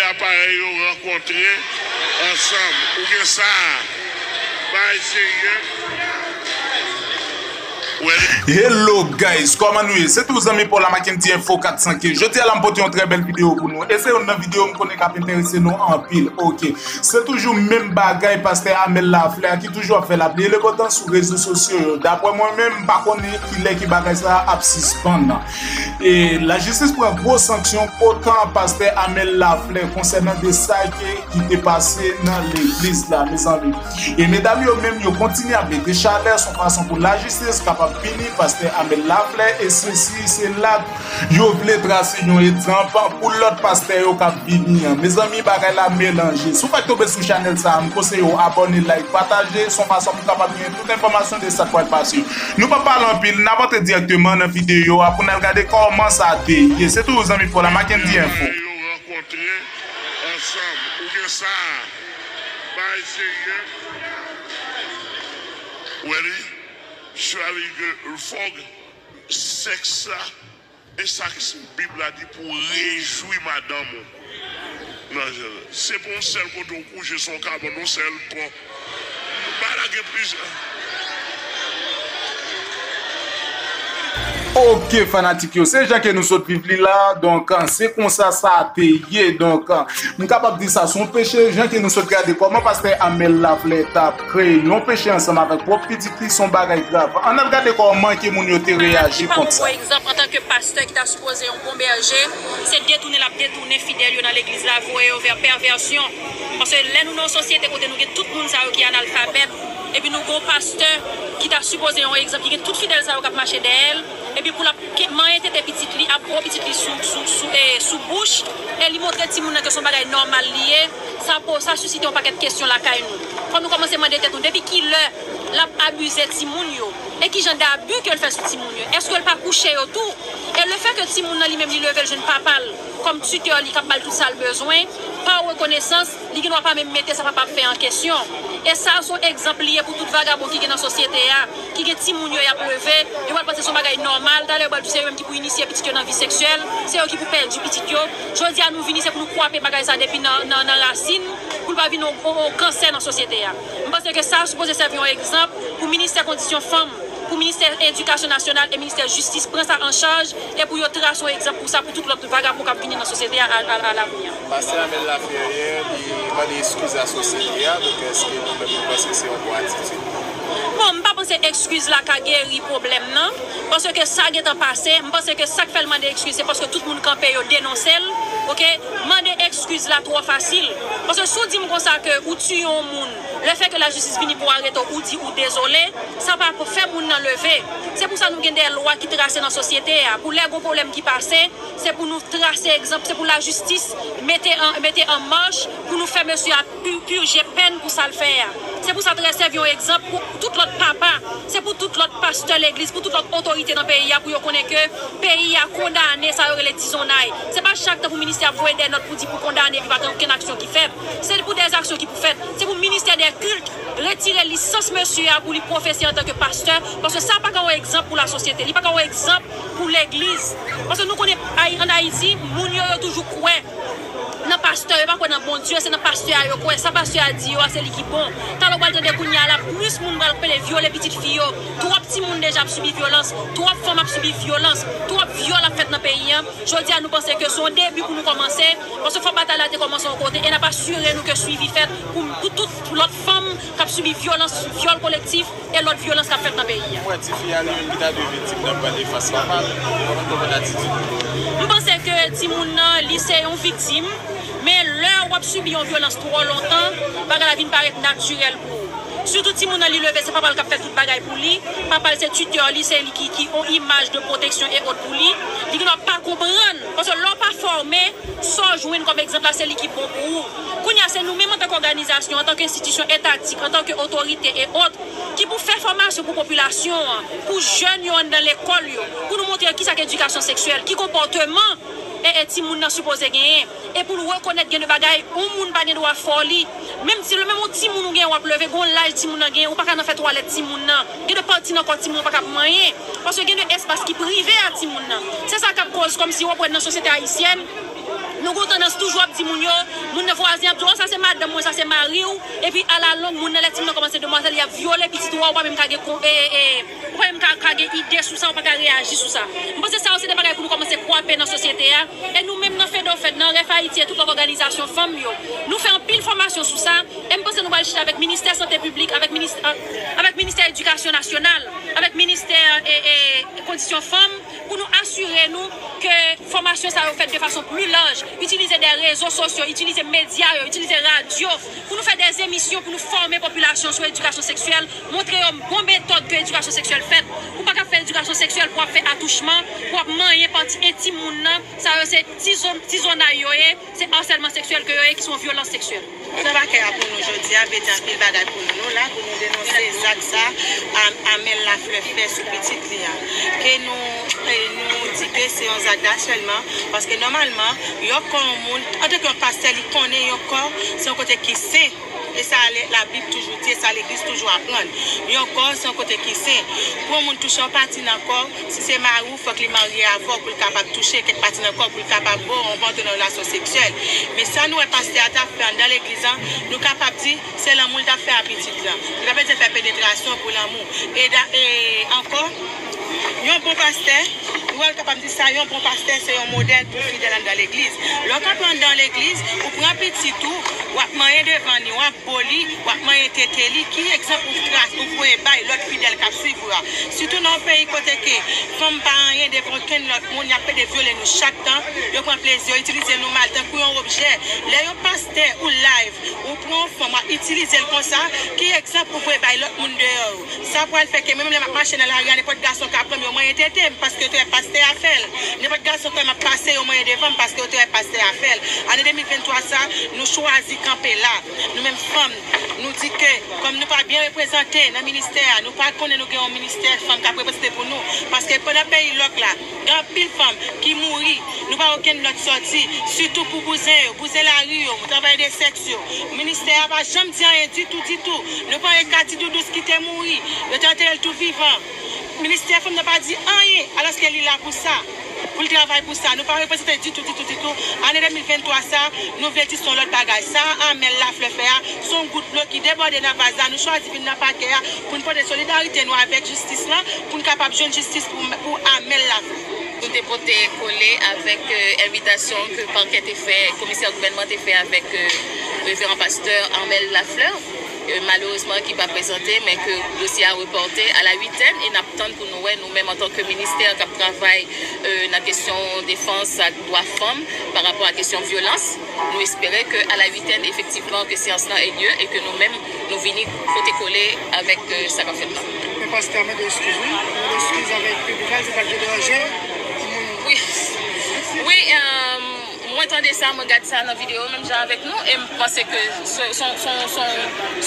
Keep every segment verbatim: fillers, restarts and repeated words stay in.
Aparèy yo rankontre ansanm. Ou gen sa? Bay serye. Well. Hello guys, kòman nou ye? Se tou zanmi Paul a Mackendy Info kat san kenz. Jodi a la m pote yon trè bèl videyo pou nou. E se youn nan videyo m konnen k ap enterese nou anpil. Ok. Se toujou menm bagay pastè Amel Laflè a ki toujou ap fè lapli e legotan sou rezo sosyo yo. Daprè mwen menm, m pa konnen kilè ki bagay sa a ap sispann. E lajistis pran gwo sanksyon kont pastè Amel Laflè konsènan de sa ke ki te pase nan legliz la, mezanmi. E medam yo menm, yo kontinye ap mete chalè sou fason pou lajistis kapab pini pastè Amel Laflè, e sesi, sela, yo vle trase yon egzanp pou lòt pastè yo k ap vini an. Mezanmi, bagay la melanje. Si w fèk tonbe sou chanèl sa a, m konseye w abòne, like, pataje, se yon fason pou w kapab gen tout enfòmasyon de sa k pral pase. Nou p ap pale anpil, n ap antre dirèkteman nan videyo a pou n al gade kòman sa te ye. Se toujou zanmi Paul a Mackendy Info. Yo rankontre ansanm. Ou gen sa? Bay serye. Wè li, Charlie Fog, sèks la, e sa Bib la di pou rejwi madanm ou. Nan, se pa yon sèl kote w kouche, se yon kabann, yon sèl pò. Bagay la gen plizyè. Ok, fanatik yo, se jan ke nou sot viv li la. Donk, se konsa sa te ye. Donk, m kapab di sa se yon peche. Jan ke nou sot gade kòman pastè Amel Laflè t ap kreye yon peche ansanm avèk pwòp pitit li, se yon bagay grav. Ann al gade kòman ke moun yo te reyaji kont sa. Egzanp, antanke pastè ki ta sipoze yon bon bèje, se detounen l ap detounen fidèl yo nan legliz la, voye yo vè pèvèsyon. Paske lè nou nan yon sosyete kote nou gen tout moun sa yo ki analfabèt, epi nou gen yon pastè ki ta sipoze yon egzanp, ki gen tout fidèl sa yo k ap mache dèyè l, epi pou l ap ke-, manyen tete pitit li, ap bo pitit li sou, sou, sou, e, sou bouch, e li montre timoun nan ke se yon bagay nòmal li ye, sa po-, sa sisite yon pakèt kesyon lakay nou. Fò nou kòmanse mande tèt nou, depi kilè l ap abize timoun yo? E ki jan dabi ke l fè sou timoun yo? Èske l pa kouche yo tou? E lefètke timoun nan li menm li leve l jwenn papa l kòm titè li k ap ba l tout sa l bezwen, pa rekonesans, li gendwa pa menm mete sa papa ap fè an kesyon. E sa se yon egzanp li ye pou tout vagabon ki gen nan sosyete a, ki gen timoun yo y ap leve, yo pral panse se yon bagay nòmal, talè yo pral di se yo menm ki pou inisye pitit yo nan vi seksyèl, se yo ki pou pèdi pitit yo. Jodi a nou vini se pou nou kwape bagay sa depi nan, nan, nan rasin, pou l pa vin yon, yon, yon kansè nan sosyete a. M panse ke sa sipoze sèvi yon egzanp pou ministè kondisyon fanm, pou ministè edikasyon nasyonal e ministè jistis pran sa an chaj e pou yo trase yon egzanp pou sa pou tout lòt vagabon k ap vini nan sosyete a, a, a, alavni an. Pastè Amel Laflè, li mande eskiz a sosyete a, donk èske nou menm nou panse se yon bon atitid? Bon, m pa panse eskiz la ka geri pwoblèm nan, paske sa gentan pase, m panse ke sa k fè l mande eskiz, se paske tout moun kanpe yo denonse l, oke? Mande eskiz la twò fasil, paske si w di m konsa ke ou tiye yon moun, lefètke lajistis vini pou arete w, ou di ou dezole, sa pa fè moun nan leve. Se pou sa nou gen de lwa ki trase nan sosyete a, pou lè gon pwoblèm ki pase, se pou nou trase egzanp, se pou lajistis mete an, mete an mach pou nou fè mesye a pi-, pije pèn pou sa l fè a. Se pou sa l dwe sèvi yon egzanp pou tout lòt papa, se pou tout lòt pastè legliz, pou tout lòt otorite nan peyi a, pou yo konnen ke peyi a kondane sa yo rele dizonnay. Se pa chak tan pou ministè ap voye de nòt pou di pou kondane, epi pa gen okenn aksyon ki fèt. Se pou de aksyon ki pou fèt. Se pou ministè de kilt retire lisans mesye a pou li pwofese antanke pastè, paske sa pa ka yon egzanp pou lasosyete, li pa ka yon egzanp pou legliz. Paske nou konnen Ay-, ann Ayiti, moun yo, yo toujou kwè nan pastè, yo pa kwè nan Bondye, se nan pastè a yo kwè. Sa pastè a di yo a, se li ki bon. Talè w pral tande kounye a la, plis moun pral pede vyole pitit fi yo. Twòp timoun deja ap sibi vyolans, twòp fanm ap sibi vyolans, twòp vyòl ap fèt nan peyi a. Jodi a, nou panse ke se yon debi pou nou kòmanse, paske fò batay la te kòmanse yon kote, e n ap asire nou ke swivi fèt pou, pou tout lòt fanm k ap sibi vyolans, vyòl kolektif e lòt vyolans k ap fèt nan peyi a. M wè tifi a li menm ki ta dwe viktim nan pral defans papa l. Kòman, kòman atitid ou? M panse ke timoun nan, li se yon viktim, men lè w ap sibi yon vyolans twò lontan, bagay la vin parèt natirèl pou ou. Sitou timoun nan, li leve, se papa l k ap fè tout bagay pou li. Papa l se titè li, se li ki, ki yon imaj de pwoteksyon e ot pou li. Li gendwa pa konprann, paske lè w pa fòme, sa w jwenn kòm egzanp la, se li ki bon pou ou. Kounye a, se nou menm antanke òganizasyon, antanke enstitisyon etatik, antanke otorite e ot, ki pou fè fòmasyon pou popilasyon an, pou jèn yo anndan lekòl yo, pou nou montre yo kisa k edikasyon seksyèl, ki konpòteman e, e timoun nan sipoze genyen. E pou l rekonèt gen de bagay, yon moun pa gen dwa fè w li. Menm si, menm yon timoun ou gen, w ap leve, gon laj timoun nan gen, ou pa ka nan fè twalèt timoun nan. Gen de pati nan kò timoun ou pa ka manyen. Paske gen de espas ki prive a timoun nan. Se sa k ap koz kòmsi w ap wè nan sosyete ayisyèn, nou gon tandans toujou ap Timoun yo, moun nan vwazen ap di w, "O, sa se madanm mwen, sa se mari w." Epi alalong, moun nan, lè timoun nan kòmanse demwazèl, y ap vyole pitit ou a, ou pa menm ka gen kon, e, e, ou pa menm ka, ka gen ide sou sa, ou pa ka reyaji sou sa. M panse sa yo se de bagay pou nou kòmanse kwape nan sosyete a. E nou menm nan FEDOFED, nan Ref Ayiti e tout lòt òganizasyon fanm yo, nou fè anpil fòmasyon sou sa. E m panse nou pral chita avèk Ministè Sante Piblik, avèk Minis-, avèk Ministè Edikasyon Nasyonal, avèk Ministè, e, e, Kondisyon Fanm, pou nou asire nou ke fòmasyon sa yo fèt de fason pli laj, itilize de rezo sosyo, itilize medya yo, itilize radyo, pou nou fè de emisyon, pou nou fòme popilasyon sou edikasyon seksyèl, montre yo bon metòd ke edikasyon seksyèl fèt. Ou pa ka fè edikasyon seksyèl pou w ap fè atouchman, pou w ap manyen pati entim moun nan. Sa yo se tizon-, tizonnay yo ye, se asèlman seksyèl ke yo ye, ki se yon vyolans seksyèl. Sa pa kè a pou nou jodi a, vle di anpil bagay pou nou. Nou la pou nou denonse zak sa a, Amel Lafleur fè sou pitit li a. Ke nou, e, nou di ke se yon zak dasèlman, paske nòmalman, yon kò yon moun, antanke yon pastè, li konnen yon kò, se yon kote ki sen. E sa, le-, Labib toujou di, e sa legliz toujou aprann. Yon kò, se yon kote ki sen. Pou yon moun touche yon pati nan kò, si se mari w, fòk li marye avè w pou l kapab touche kèk pati nan kò w, pou l kapab bo w anvan antre nan relasyon seksyèl. Men sa nou wè pastè a t ap fè anndan legliz lan, nou kapab di se lanmou l t ap fè a pitit lan. Li pa bezwen fè penetrasyon pou lanmou. E da-, e ankò, yon bon pastè, nou wè l kapab di sa, yon bon pastè se yon modèl pou fidèl anndan legliz. Lè w kanpe anndan legliz, ou pran pitit ou, w ap manyen devan li, w ap bo li, w ap manyen tete li, ki egzanp ou trase, ou voye bay lòt fidèl k ap swiv ou a? Sitou nan yon peyi kote ke fanm pa anyen devan okenn lòt moun, y ap pede vyole nou chak tan, yo pran plezi, yo itilize nou mal tankou yon objè. Lè yon pastè ou live, ou pran yon fanm, w ap itilize l konsa, ki egzanp ou voye bay lòt moun deyò yo? Sa pral fè ke menm lè m ap mache nan lari a, nenpòt gason ka pran m, yo manyen tete m, paske yo te wè pastè a fè l. Nenpòt gason k wè m ap pase, yo manyen devan m, paske yo te wè pastè a fè l. Ane de mil venntwa sa, nou chwazi kanpe la. Nou menm fanm, nou di ke, kòm nou pa byen reprezante nan ministè a, nou pa konnen nou gen yon ministè fanm k ap reprezante pou nou. Paske pandan peyi lòk la, gen anpil fanm ki mouri, nou pa okenn lòt sòti, sitou pou bouzen yo, bouzen lari yo, travayè de sèks yo. Ministè a pa janm di anyen ditou, ditou. Nou pa gen Kati Doudous ki te mouri, yo te antere l tou vivan. Ministè fanm nan pa di anyen, alòske li la pou sa, pou l travay pou sa. Nou pa reprezante ditou, ditou, ditou. Ane de mil venntwa sa, nou vle di se yon lòt bagay. Sa Amel Lafleur fè a, se yon gout dlo ki debòde nan vaz la. Nou chwazi vin nan pakè a pou n pote solidarite nou avèk jistis lan, pou n kapab jwenn jistis pou, pou Amel Lafleur. Nou te pote kole avèk, euh, envitasyon ke pakè te fè, komisè gouvènman te fè avèk, euh, reveran pastè Armel Lafleur, euh, malerezman ki pa prezante, men ke dosye a repòte a la itèn, e n ap tann pou nou wè, nou menm antanke ministè k ap travay, euh, nan kesyon defans ak dwa fanm pa rapò a kesyon vyolans. Nou espere ke a la itèn, efektivman, ke seyans lan e lye e ke nou menm, nou vini pote kole avèk, euh, sa k ap fèt la. Men pastè a mande eskiz, wi. Mande eskiz avèk piblik la, di l pa t vle deranje moun. Wi. Wi, euh, mwen tande sa, mwen gade sa nan videyo, menm jan avèk nou, e m panse ke se, se, se, se,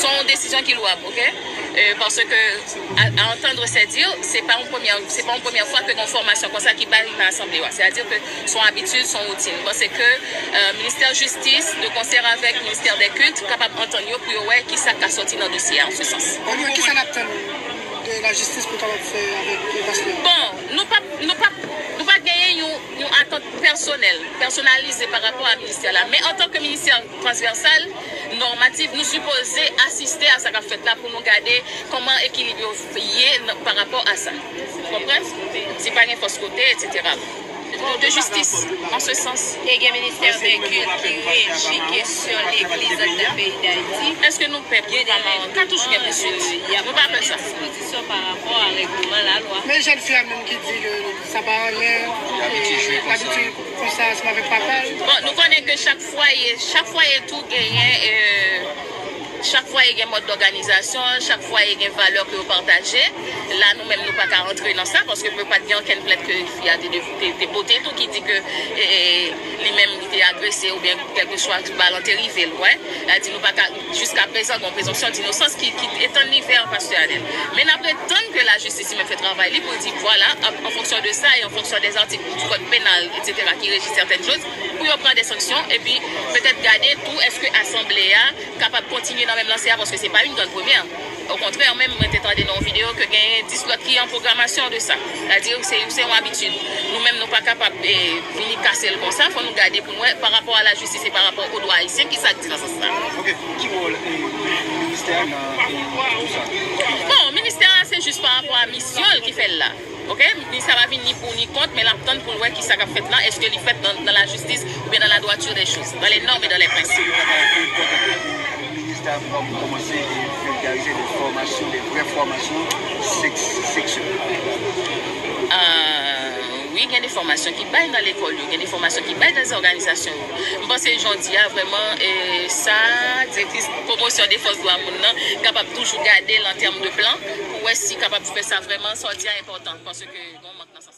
se yon desizyon ki lwab, oke? Euh, paske, à, à entendre c'est dire, se pa yon premyè, se pa yon premyè fwa ke gen yon fòmasyon konsa ki bay nan asanble a. Sètadi ke se yon abitid, se yon woutin. M panse ke, euh, ministè jistis, de konsè avèk ministè dè kilt, kapab antann yo pou yo wè kisa k ka sòti nan dosye a, an se sans. Bon, men kisa n ap tann de lajistis pou kapab fè avèk pastè a? Bon, nou p ap, nou p ap, nou pa genyen yon, yon atant pèsonèl, pèsonalize pa rapò a ministè la. Men antanke ministè transvèsal, nòmatif, nou sipoze asiste a sa k ap fèt la pou nou gade kòman ekilib yo ye nan, pa rapò a sa. Ou konprann? Si pa gen fòs kote, etsetera. De, de jistis, an se sans. E gen ministè dè kilt ki reji kesyon legliz anndan peyi Dayiti. Èske nou pè pou nou pa toujou gen pousuit? Nou pa pè sa. Dispozisyon pa rapò a règleman lalwa. Men jèn fi a menm ki di ke sa pa anyen, e, l abitye konsa ansanm avèk papa l. Bon, nou konnen ke chak fwaye, chak fwaye tou genyen, euh, chak fwaye gen mòd dòganizasyon, chak fwaye gen valè ke yo pataje. La, nou menm, nou pa ka rantre nan sa, paske pa t gen okenn plent ke fi a te, te, te pote tou ki di ke, e, e, li menm, li te agrese oubyen kèlkeswa bal lan te rive l, wè. Sa di nou pa ka, jiskaprezan, gen yon prezonpsyon dinosans ki, ki etann li vè pastè Armel. Men n ap ret tann ke lajistis li menm fè travay li pou l di, vwala, an, an fonksyon de sa e an fonksyon dè zatik di kòd penal, etsetera, ki reji sètèn choz, pou yo pran de sanksyon, epi petèt gade tou èske asanble a kapab kontinye nan menm lanse a, paske se pa yon grenn premyè. Okontrè, menm mwen te tande nan yon videyo ke gen dis lòt ki an pwogramasyon de sa. Sètadi, se, se yon abitid. Nou menm, nou pa kapab eh, vini kase l konsa. Fò nou gade pou nou wè pa rapò a lajistis e pa rapò o dwa ayisyen, ki sa k di nan sans sa. Ok, ki wòl eh, ministè a nan eh, tout sa? Bon, ministè a, se jis pa rapò a misyon l ki fè l la. Ok, ministè pa vin ni pou ni kont, men l ap tann pou l wè ki sa k ap fèt la. Èske li fèt nan, nan lajistis oubyen nan la droiture des choses, dans les normes et dans les principes? Ministè a kòm kòmanse vilgarize de fòmasyon, de vrè fòmasyon seksyèl. Wi, gen de fòmasyon ki bay nan lekòl yo, gen de fòmasyon ki bay nan òganizasyon yo. M panse jodi a vrèman eh, sa direktris pwomosyon defans dwa moun nan kapab toujou gade l an tèm de plan pou wè si kapab fè sa vrèman. Sa w di a enpòtan paske gen mank nan sans.